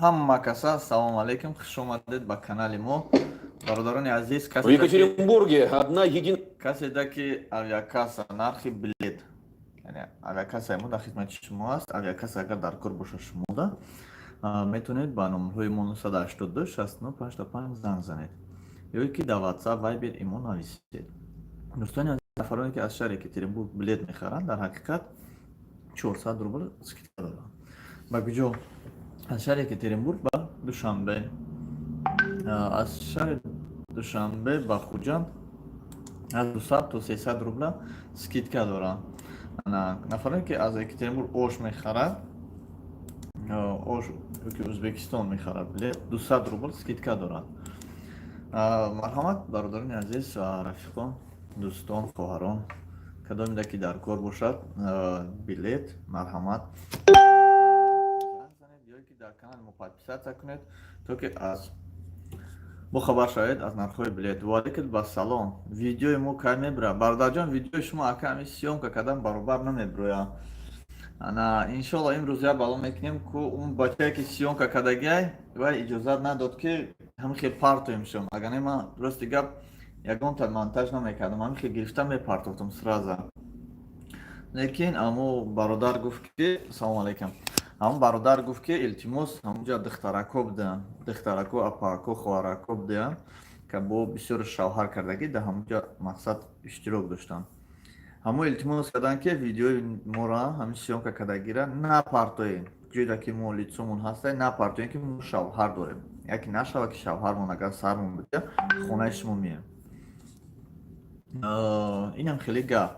Ҳама каса салом алейкум, хуш омадед ба канали мо, бародарони азиз. В Екатеринбурге одна единая Каседа ки авиакасса, нархи билет, яъне авиакассаи мо дар хизмати шумо аст. Авиакасса агар дар кор боша, шумода метавонед ба номерҳои мо 982 69 55 занг занед ё ки дар WhatsApp, Viber, имо нависед. Дӯстони азиз, нафароне ки аз шаҳри Екатеринбург билет мехаранд, дар ҳақиқат 400 рубл скидка доранд. Ба куҷо? Аз шаҳри Екатеринбург ба Душанбе, аз шаҳри Душанбе ба Хуҷанд аз 200 то 300 рубла скидка доранд. Нафароне ки аз Екатеринбург Ош мехарад, Ош ёки Ӯзбекистон мехарад билет, 200 рубл скидка дорад. Марҳамат, бародарони азиз, рафиқон, дӯстон, хоҳарон, кадомеда ки дар кор бошад билет, марҳамат, занг занед ё ки дар канали мо подписаться кунед, то ки аз бохабар шавед аз нархҳои билет. Ваалейкум ассалом. Видеои мо кай мебирояд, бародарҷон? Видеои шумо, ака, ҳами съёмка кардан баробар намебирояд. Ана, иншолло, имрӯз як бало мекунем ку он бачае ки съёмка кардагиай, вай иҷозат надод, ки ҳамин хел партоем шум. Агар не, ман, рости гап, ягонта монтаж намекардам, ҳамин хел гирифта мепартофтам сразу. Лекин амо бародар гуфт ки, салому алейкум, ҳамон бародар гуфт, ки илтимос, ҳамонҷа духтарако буданд, духтарако, апаако, хоҳарако буданд, ки бо бисёр шавҳар кардагӣ дар ҳамонҷа, мақсад, иштирок доштанд. Ҳамо илтимос карданд, ки видеои моро, ҳамин съёмка кардагира, напартоем, ҷойда ки мо лицомон ҳастай, напартоем, ки мо шавҳар дорем. Яке нашава, ки шавҳармон агар сармон буда, хонаи шумо меем. Инам хеле гап.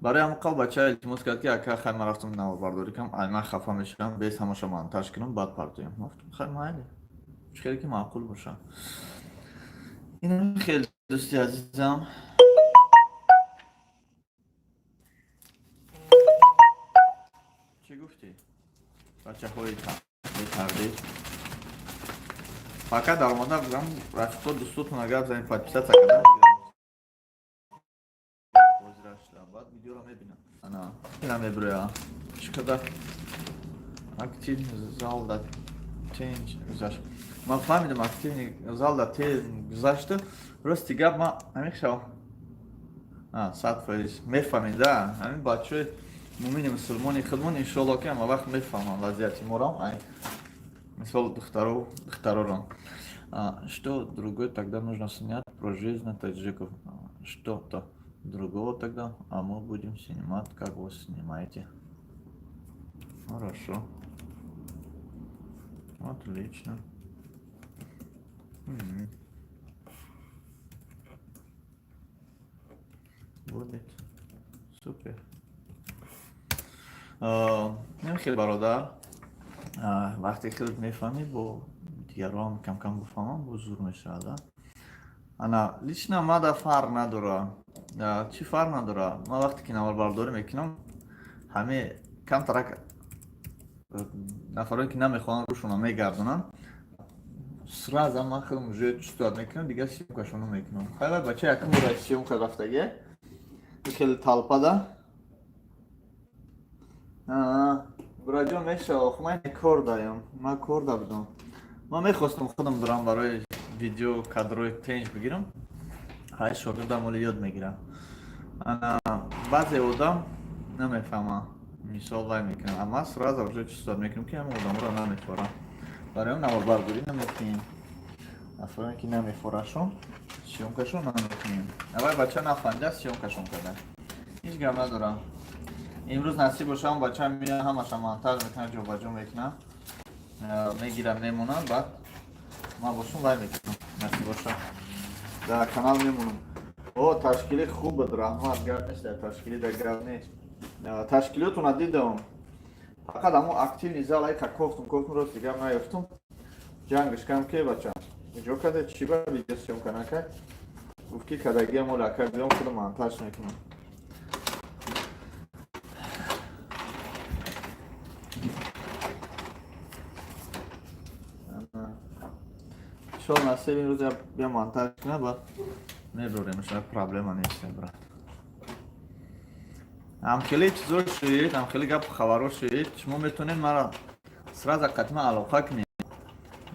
Барои ҳамон қав бача илтимос кард, ки ака, хай, ман рафтам наворбардорӣ кунам, ай ман хафа мешавам, бес ҳамаша монтаж кунам, баъд партоем. Гуфтам, хай, майли, чӣ хеле ки маъқул боша. Инам хеле, дӯсти азизам. Чӣ гуфтӣ, бачаҳои бетардид? Пока даромада будам, рафиқо, дӯстотон агар занед, подписаться кардан, баъд видеоро мебинам. Ана, ина мебироя. Чӣ қадар активный зал да тенҷ гузашт. Ман фаҳмидам, активный зал да тез гузашта. Рости гап, ман ҳамин шав 100% мефаҳмида. Ҳамин бачаҳои мумини мусулмони худмон, иншоалло, ки ҳама вақт мефаҳмам вазъияти моро, ай мисол духтаро, духтароро. Что другое тогда нужно снять про жизнь таджиков? Что-то другого тогда, а мы будем снимать, как вы снимаете. Хорошо, отлично. Будет супер. Хеле, бародар, вақте хеле мефаҳмӣ, бо дигарон камкам бифаҳмам, бо зур мешавад. Ана, лично мада фарқ надора. Чӣ фарқ надора? Ман вақте ки наворбардорӣ мекунам, ҳаме камтарак нафароне ки намехоҳанд, рӯшона мегардонанд. Сразу ман хеле уже чувствовать мекунам, дигар съёмкашоно мекунам. Хайвай, бача якум бора съёмка рафтаге, хеле толпада. Бураҷон, мешава. Охи ман кор даям, ман кор да будам. Ман мехостам худам дурам барои видео кадрои тенҷ бигирам. Ҳай, шогирдам оли ёд мегирам. Ана, баъзе одам намефаҳма, мисол, вай мекунам, ама сразу уже чувствовать мекунам, ки ҳама одаморо намефорам. Барои он наворбардорӣ намекунем. Нафароне ки намефорашон, съёмкашон намекунем. Аввал бача нафаҳмида, съёмкашон карда. Ҳеҷ гап надорам. Имрӯз насиб боша, он бача мея, ҳамаша монтаж мекунад, ҷобаҷо мекунад, мегирам, мемонам, баъд ман бошум вай мекунам. Насиб боша, дар канал мемонам. О, ташкилӣ хуб буд, раҳмат, гап нест, дар ташкилӣ дар гап нест. Ташкилотона дидам, фақат ҳамо активный зал айка кофтум, кофтум, рости гап, наёфтум. Ҷангаш кам, ке бача иҷо карда, чӣ ба видео съёмка накард? Гуфт, ки кадагиам оли, ака, биём, худам монтаж мекунам. Иншоалло, насиб, имрӯз бия монтаж кунад, баъд мебурем. Проблема нест, брат. Ҳамхеле чизо шуид, ҳамхеле гапу хабаро шуид, шумо метавонед мара сразу қатима алоқа кунед.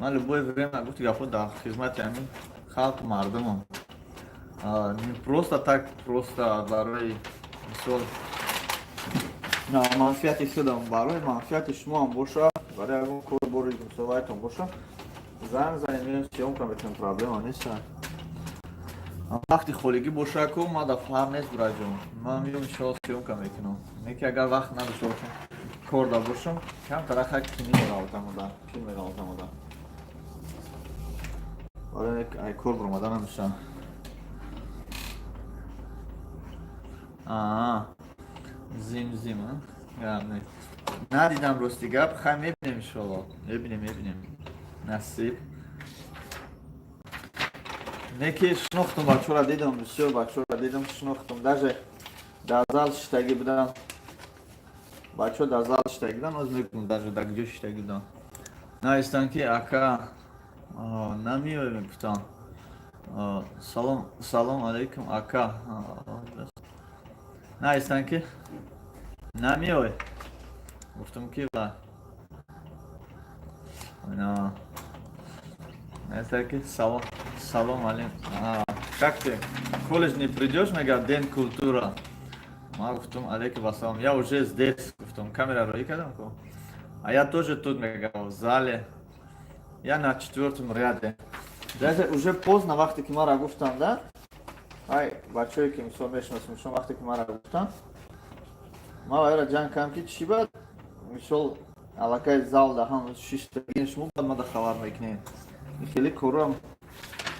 Ман любое время, гуфти гапҳо, дар хизмати ҳамин халқу мардумам. Не просто так, просто барои, мисол, манфиати худам, барои манфиати шумоам боша, барои ягон кор бори мусовайтон боша, занг занед, меоем, съёмка мекунем, проблема нест. Вақти холигӣ боша ку, ма да фарқ нест, бираҷон, ман меом, иншоалло, съёмка мекунам. Не ки агар вақт надошта бошам, кор да бошам, камтара кини меғалтамода, кин меғалтамода, барои ай кор биромада намешавам. Зим зим надидам, рости гап. Хай, мебинем, иншоалло, мебинем, мебинем, насиб. Не ки шинохтум бачаҳоро, дидам, бисёр бачаҳоро дидам, шинохтум. Даже дар зал шиштагӣ будам, бачаҳо дар зал шиштагӣ будам. Оз мегӯм, даже дар куҷо шиштагӣ будам. Навистанд, ки ака, намеои, мегуфтам. Салом, салом алейкум, ака. Навистанд, ки намеой. Гуфтам, ки ва навистанд, ки салом, салом алейкум, как ты, колледж не придешь, мега, день культура. Ма гуфтум: алейкум ассалом, я уже здесь, гуфтум, камера роӣ кардам ку. А я тоже тут, мега, в зале, я на четвертом ряде. Даже уже поздно, вақте ки мара гуфтам, да, ай бачаҳое ки, мисол, мешиносем шумо, вақте ки мара гуфтам, ма вайра ҷанг кардам, ки чӣ бад, мисол, аллакай зал да ҳам шиштагин шумо, баъд мада хабар мекунем. Хеле корам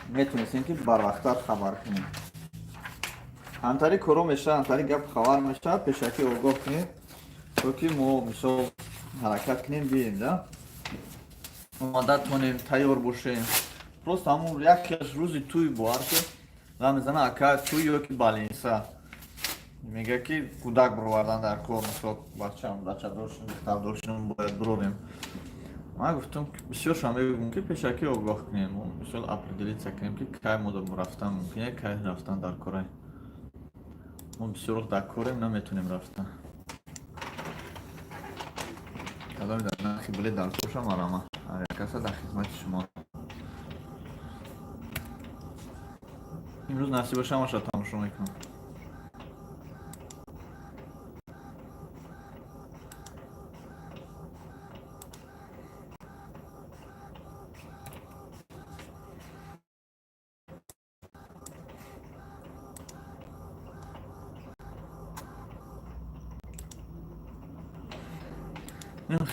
метонистем, ки барвақттар хабар кунем. Ҳамтари коро мешавад, ҳамтари гап хабар мешавад, пешакӣ огоҳ кунем, то ки мо, мисол, ҳаракат кунем, бием да, омода тонем, тайёр бошем. Просто ҳамун якеш рӯзи туй бовар ки зан мезана, ака, туй ё ки балинса, мега, ки кӯдак бировардан дар кор, мисол, бачам бачадор шудем, духтардор шудем, бояд бирорем. Ман гуфтам, бисёршон мегӯм, ки пешакӣ огоҳ кунем, мисол, определиться кунем, ки кай мо рафтан мумкин, кай рафтан дар корай. Мо бисёр вақт дар корем, наметонем рафтан. Кадоми дар нархи билет дар боша, марама каса дар хизмати шумо. Имрӯз насиб боша, ҳамаша тамошо мекунам.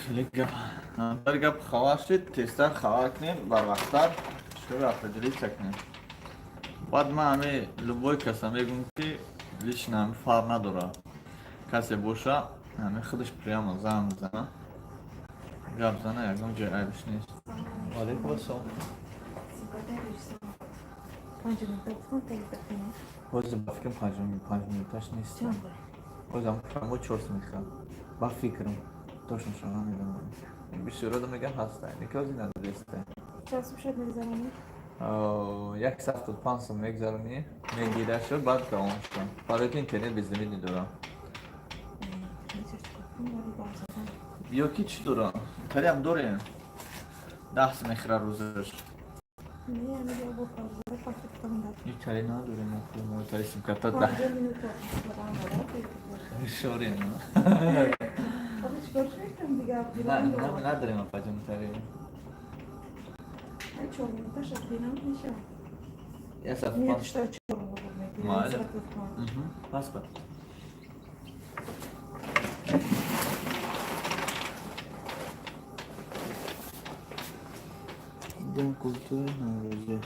Хеле гап, дар гап хабар шид, тезтар хабар кунем, барвақттар шуро определиться кунем. Баъд ман ҳами любой каса мегӯм, ки лично ҳами фарқ надорад, касе боша, ҳами худаш прямо занг зана, гап зана, ягон ҷой айбиш нест. Валейкум ассалом. Ҳозир ба фикрам, 5 минуташ нест. Ҳозир мо 4 мехӯрам, ба фикрам, точно шо намедонам. Бисёр одам мегӯянд, ҳаста, никози надодеста. 175 сом мегзаронӣ, мегирашо, баъд давом шуд, барои ки интернет безлимит медорам. Ё ки чӣ дорам, тариам дорем, 10 мехӯра рӯзаш. Итари надорем, мо итари симкарта шорем надорем, апаҷон, тари. 175. Майли. Паспорт. Дом культуры Наврӯзӣ.